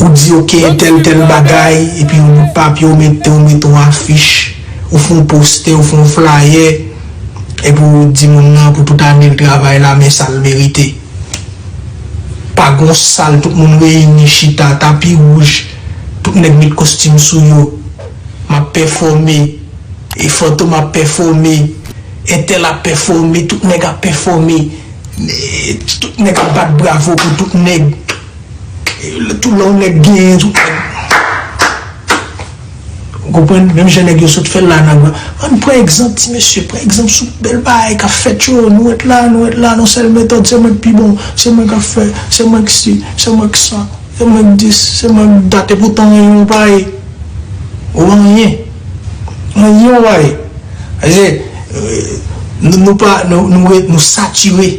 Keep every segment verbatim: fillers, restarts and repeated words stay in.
Ou di, ok, tèl, tèl bagay, epi ou bout papye, ou mete, ou mete yon afich, ou fè yon postè, ou fè yon flayè, epi ou di moun nan pou tout ane l travay la, men sa l merite. Pa gon sal, tout moun reyini, chita, tapi wouj, tout nèg met kostim sou yo. M ap pèfòme, e Fantom ap pèfòme, entèl ap pèfòme, tout nèg ap pèfòme, e tout nèg ap bat bravo pou tout nèg. E tout lè yon nèg genyen, tout nèg. Ou konprann? Menm jan nèg yo sot fè l la nan gran. Ann pran egzanp, ti mesye, pran egzanp sou bèl bagay k ap fèt yo. Nou ret la, nou ret la, nan sèl metòd, se mwen k pi bon, se mwen k ap fè, se mwen k si, se mwen k sa, se mwen k dis, se mwen k dat, epoutan anyen w pa ye. Ou anyen. Anyen w pa ye. Paske, euh, nou, nou pa, nou, nou ret, nou satire.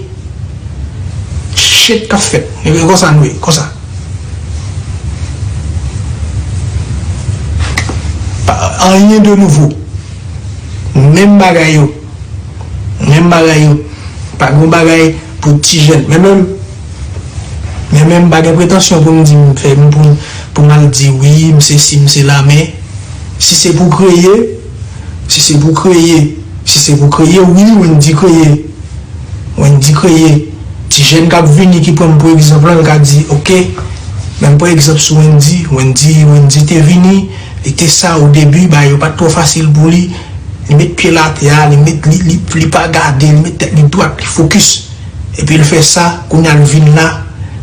Shit k ap fèt. E konsa nou ye, konsa. Pa, anyen de nouvo. Menm bagay yo. Menm bagay yo. Pa gen bagay pou ti jèn. Men menm, men menm, m pa gen pretansyon pou m di m fè, pou, pou m al di wi, m se si, m se la, men si se pou kreye, si se pou kreye, si se pou kreye, wi, Wendy kreye. Wendy kreye. Ti jèn k ap vini ki pran m pou egzanp lan, l ka di, ok, men m pran egzanp sou Wendy. Wendy, Wendy te vini, li te sa o debi, bagay yo pa t twò fasil pou li. Li met pye l atè a, li met, li, li, li pa gade, li met tèt li dwat, li fokis. Epi l fè sa, kounye a l vin la.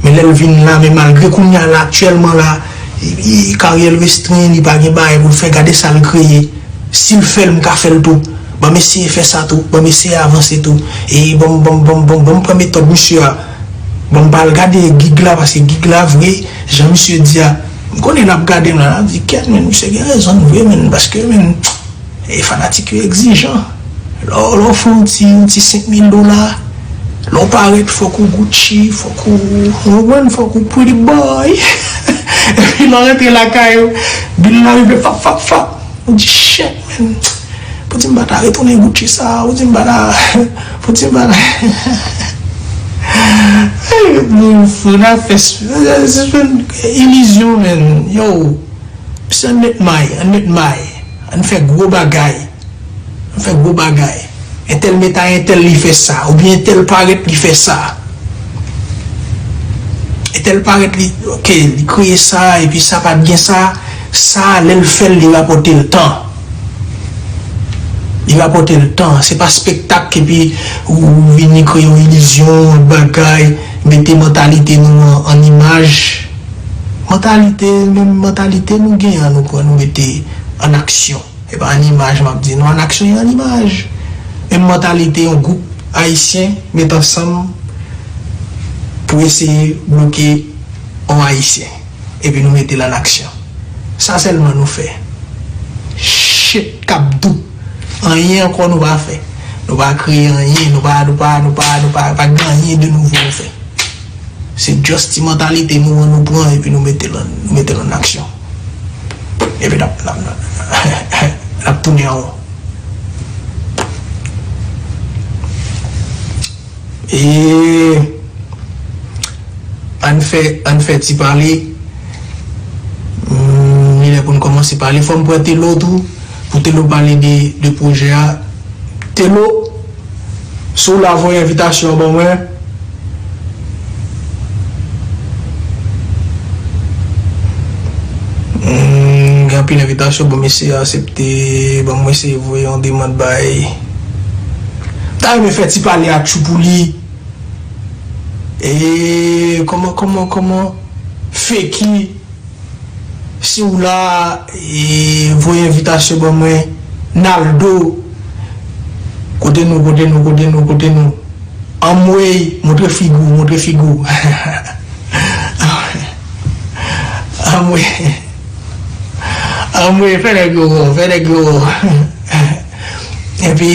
Men lè l vin la, men malgre kounye a la, aktyèlman la, li, li, karyè l restren, li pa gen bagay pou l fè, gade sa l kreye. Si l fè l, m ka fè l tou. Ban m eseye fè sa tou, ban m eseye avanse tou. E ban m, ban m, ban m, ban m, ban m pran metòd misye a. Ban m pa al gade gig la, paske gig la vre, jan misye di a, m konnen l ap gade m la, l ap di, kèt, men misye gen rezon vre, men, paske, men, e fanatik yo egzijan. Lè w, lè w fè yon ti, yon ti senk mil dola, lè w parèt, fòk ou Gucci, fòk ou, ou konprann, fòk ou pretty boy. Epi lè w rantre lakay ou, bil la rive, fap, fap, fap. Ou di, shit, man. Pou di m pa ta retounen Gucci sa, pou di m pa ta, pou di m pa ta. Fou, n ap fè s-, sispann ilizyon, man. Yo, misye, ann met may, ann met may. Ann fè gwo bagay. Ann fè gwo bagay. Entèl met a entèl li fè sa, oubyen entèl parèt li fè sa. Entèl parèt li, ok, li kreye sa, epi sa pa t gen sa. Sa, lè l fè l, li rapòte l tan. Li rapòte l tan. Se pa spektak, epi ou vini kreye yon ilizyon, yon bagay, mete mantalite nou an, an imaj. Mantalite, menm mantalite nou gen an, nou pran, nou mete an aksyon. E pa an imaj m ap di nou, an aksyon e an imaj. Menm mantalite yon gwoup ayisyen met ansanm pou eseye bloke yon ayisyen. Epi nou mete l an aksyon. Sa sèlman nou fè. Shit k ap dout. Anyen ankò nou pa fè. Nou pa kreye anyen, nou pa, nou pa, nou pa, nou pa, pa gen anyen de nouvo nou fè. Se just ti mantalite nou an nou pran epi nou mete l an, nou mete l an aksyon. Epi n ap, n ap, n ap, n ap tounen an won. E ann fè, ann fè ti pale. Hmm, li lè pou n kòmanse pale. Fò m pran Telo tou, pou Telo pale de, de pwojè a. Telo, si w la, voye envitasyon ban mwen. Hmm, gen anpil envitasyon, ban m eseye aksepte, ban mwen eseye voye yon demann bay. M ta renmen fè ti pale a Tchoupou li. E kòman, kòman, kòman Feki, si w la, e voye envitasyon ban mwen. Naldo, kote nou, kote nou, kote nou, kote nou? Anmwey, montre figi w, montre figi w. Anmwey. Anmwey, fè nèg yo wè w, fè nèg yo wè w. Epi,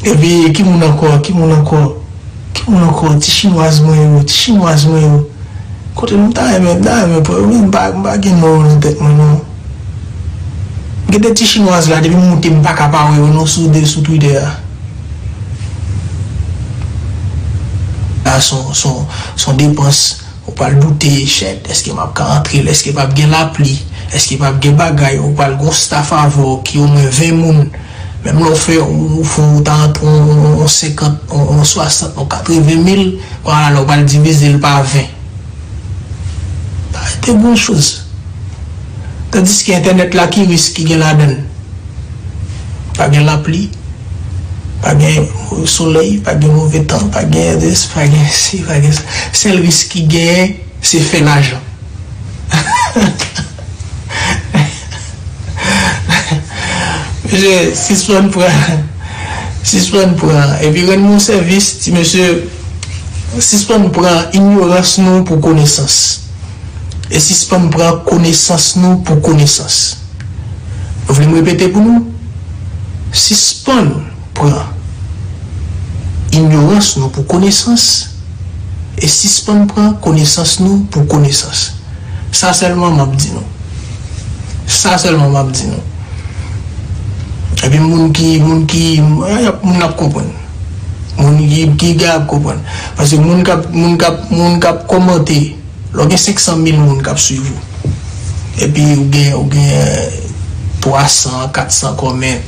epi, ki moun ankò, ki moun ankò? Ki moun ankò? Ti chinwaz mwen yo, ti chinwaz mwen yo. Kote m ta renmen, m ta renmen pran yo, men m pa, m pa gen non yo nan tèt mwen non. Gen de ti chinwaz la, depi m moute, m pa ka pa wè yo non sou de, sou Twitter a. La, son, son, son depans. Ou pral doute, shit, èske m ap ka antre l? Èske p ap gen lapli? Èske p ap gen bagay? Ou pral gon staff avè w ki omwen ven moun. Menm lè w fè, ou fè, ou ta antre yon, yon, yon senkant, yon, yon swasant, yon katreven mil, wala, ou pral divize l pa ven. Pa rete gran choz. Tandiske entènèt la, ki risk ki gen ladan l? Pa gen lapli, pa gen solèy, pa gen move tan, pa gen, pa gen si, pa gen sa. Sèl risk ki genyen, se fè lajan. Mesye, sispann pran, sispann pran, epi rann nou sèvis, ti mesye, sispann pran inyorans nou pou konesans. E sispann pran konesans nou pou konesans. Nou vle m repete pou nou? Sispann pran inyorans nou pou konesans, e sispann pran konesans nou pou konesans. Sa sèlman m ap di nou. Sa sèlman m ap di nou. Epi moun ki, moun ki, y ap, moun ap konprann. Moun ki, ki gen ap konprann. Paske moun k ap, moun k ap, moun k ap kòmante, lè w gen senk san mil moun k ap swiv ou, epi ou gen, ou gen twa san, kat san kòmant,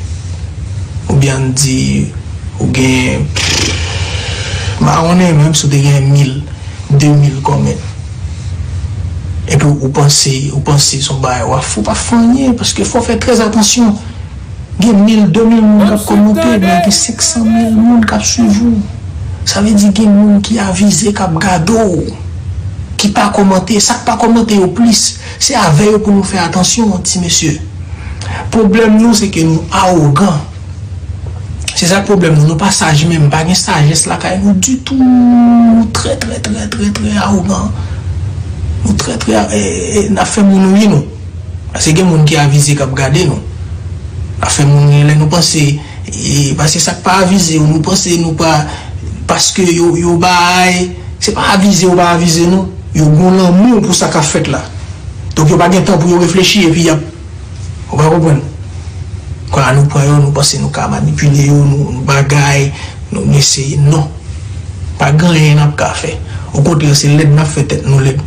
oubyen ann di, ou gen, m pa konnen menm si w te gen mil, de mil kòmant. Epi ou, ou panse, ou panse se yon bagay w ap fè, ou p ap fè anyen, paske fò w fè trè atansyon. Gen mil, de mil moun k ap kòmante, men gen senk san mil moun k ap swiv ou. Sa vle di gen moun ki avize k ap gade w, ki pa kòmante. Sa k pa kòmante yo plis, se avè yo pou nou fè atansyon, ti mesye. Pwoblèm nou, se ke nou awogan. Se sa k pwoblèm nou. Nou pa saj menm. Pa gen sajès lakay nou ditou. Nou trè, trè, trè, trè, trè awogan. Nou trè, trè, e, e, n ap fè moun ri nou. Paske gen moun ki avize k ap gade nou. N ap fè moun ri lè nou panse, e, paske sa k pa avize yo, nou panse nou pa, paske yo, yo bay, se pa avize yo pa avize nou. Yo gon lanmou pou sa k ap fèt la. Donk yo pa gen tan pou yo reflechi epi y ap Ou pa konprann? Kounye a nou pran yo, nou panse nou ka manipile yo, nou, nou bagay, nou, nou eseye. Non. Pa gen anyen n ap ka fè. Okontrè, se lèd n ap fè tèt nou lèd.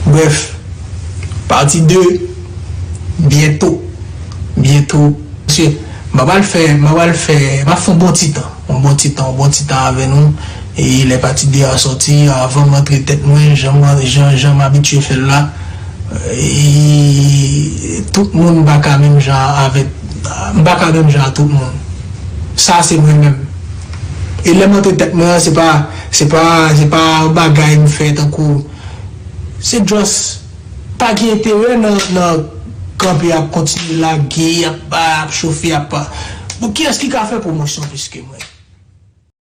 Brèf, pati de, byento. Byento. Mesye, m pa pral fè, m pa pral fè, m ap fè yon bon ti tan. Yon bon ti tan, yon bon ti tan avè nou. E lè pati de a sòti, avan m antre tèt mwen, jan m, jan, jan m abitye fè l la, e tout moun pa ka menm jan avèk, m pa ka menm jan a tout moun. Sa se mwen menm. E lè m antre tèt mwen an, se pa, se pa, se pa yon bagay m fè tankou, se just pa gen enterè nan, nan kanpe ap kontinye lage, ap, ap chofe, ap, bon, kiyès ki ka fè pwomosyon plis ke mwen?